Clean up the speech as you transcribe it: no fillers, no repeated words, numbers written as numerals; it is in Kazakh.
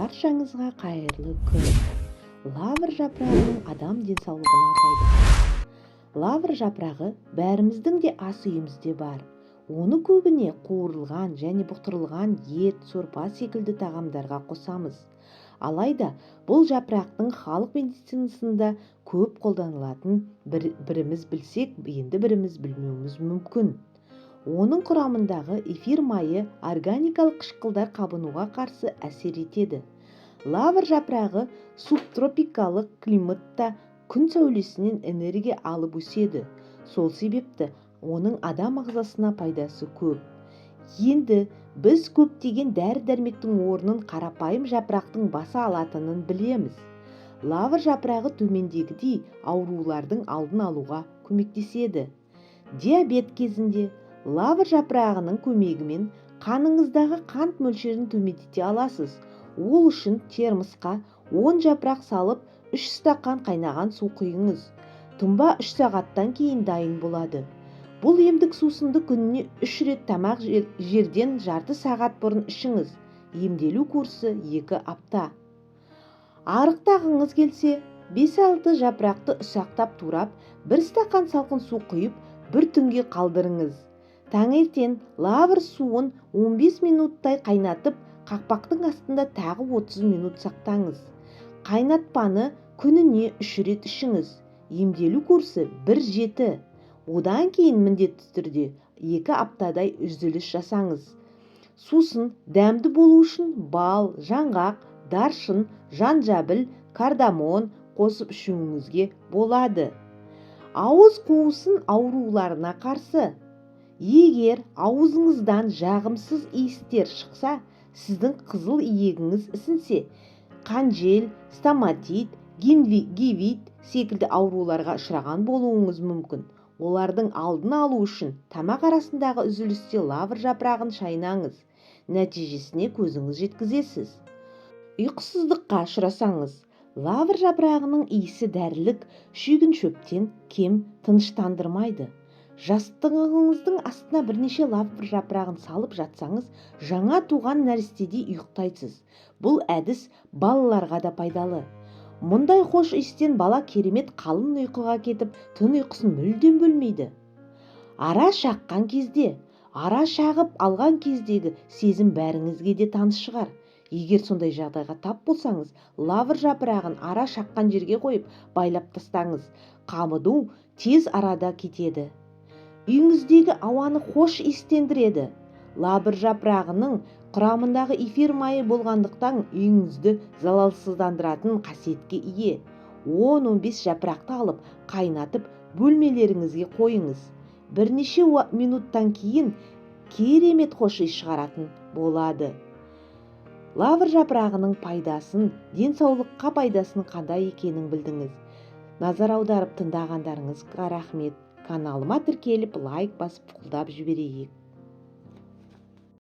Баршаңызға қайырлы күн! Лавр жапырағының адам денсаулығына пайдасы. Лавр жапырағы бәріміздің де ас үйімізде бар. Оны көбіне қуырылған және бұқтырылған ет, сорпа секілді тағамдарға қосамыз. Алайда бұл жапырақтың халық медицинасында көп қолданылатын біріміз білсек, енді біріміз білмеуіміз мүмкін. Оның құрамындағы эфир майы органикалық қышқылдар қабынуға қарсы әсер етеді. Лавр жапырағы субтропикалық климатта күн сәулесінен энергия алып өседі. Сол себепті оның адам ағзасына пайдасы көп. Енді біз көптеген дәрі-дәрмектің орнын қарапайым жапырақтың баса алатынын білеміз. Лавр жапырағы төмендегідей аурулардың алдын алуға көмектеседі. Диабет кезінде лавр жапырағының көмегімен қаныңыздағы қант мөлшерін төмендете аласыз. Ол үшін термосқа 10 жапырақ салып, 3 стақан қайнаған су құйыңыз. Тұнба 3 сағаттан кейін дайын болады. Бұл емдік сусынды күніне 3 рет тамақ жерден жарты сағат бұрын ішіңіз. Емделу курсы 2 апта. Арықтағыңыз келсе, 5-6 жапырақты ұсақтап турап, 1 стақан салқын су құйып, бір түнге қалдырыңыз. Таңертең лавр суын 15 минуттай қайнатып, қақпақтың астында тағы 30 минут сақтаңыз. Қайнатпаны күніне 3 рет ішіңіз. Емделу курсы 1-7. Одан кейін міндетті түрде 2 аптадай үзіліс жасаңыз. Сусын дәмді болу үшін бал, жаңғақ, даршын, жанжабіл, кардамон қосып ішуіңізге болады. Ауыз қуысын ауруларына қарсы. Егер аузыңыздан жағымсыз иістер шықса, сіздің қызыл иегіңіз ісінсе, қанжел, стоматит, гингивит секілді ауруларға ұшыраған болуыңыз мүмкін. Олардың алдын алу үшін тамақ арасындағы үзілісте лавр жапырағын шайнаңыз. Нәтижесіне көзіңіз жеткізесіз. Ұйқысыздыққа ұшырасаңыз, лавр жапырағының иісі дәрілік шүйгін шөптен кем тыныштандырмайды. Жастығыңыздың астына бірнеше лавр жапырағын салып жатсаңыз, жаңа туған нәрестедей ұйықтайсыз. Бұл әдіс балаларға да пайдалы. Мұндай хош иістен бала керемет қалың ұйқыға кетіп, түн ұйқысын мүлдем бөлмейді. Ара шаққан кезде, ара шағып алған кездегі сезім бәріңізге де таныс шығар. Егер сондай жағдайға тап болсаңыз, лавр жапырағын ара шаққан жерге қойып, байлап тастаңыз. Қабыну тез арада кетеді. Үйіңіздегі ауаны хош иістендіреді. Лавр жапырағының құрамындағы эфир майы болғандықтан, үйіңізді залалсыздандыратын қасиетке ие. 10-15 жапырақты алып, қайнатып, бөлмелеріңізге қойыңыз. Бірнеше минуттан кейін керемет хош иіс шығаратын болады. Лавр жапырағының пайдасын, денсаулыққа пайдасының қандай екенін білдіңіз. Назар аударып тыңдағандарыңызға рахмет. Каналыма тіркеліп, лайк басып, қолдап жіберейік.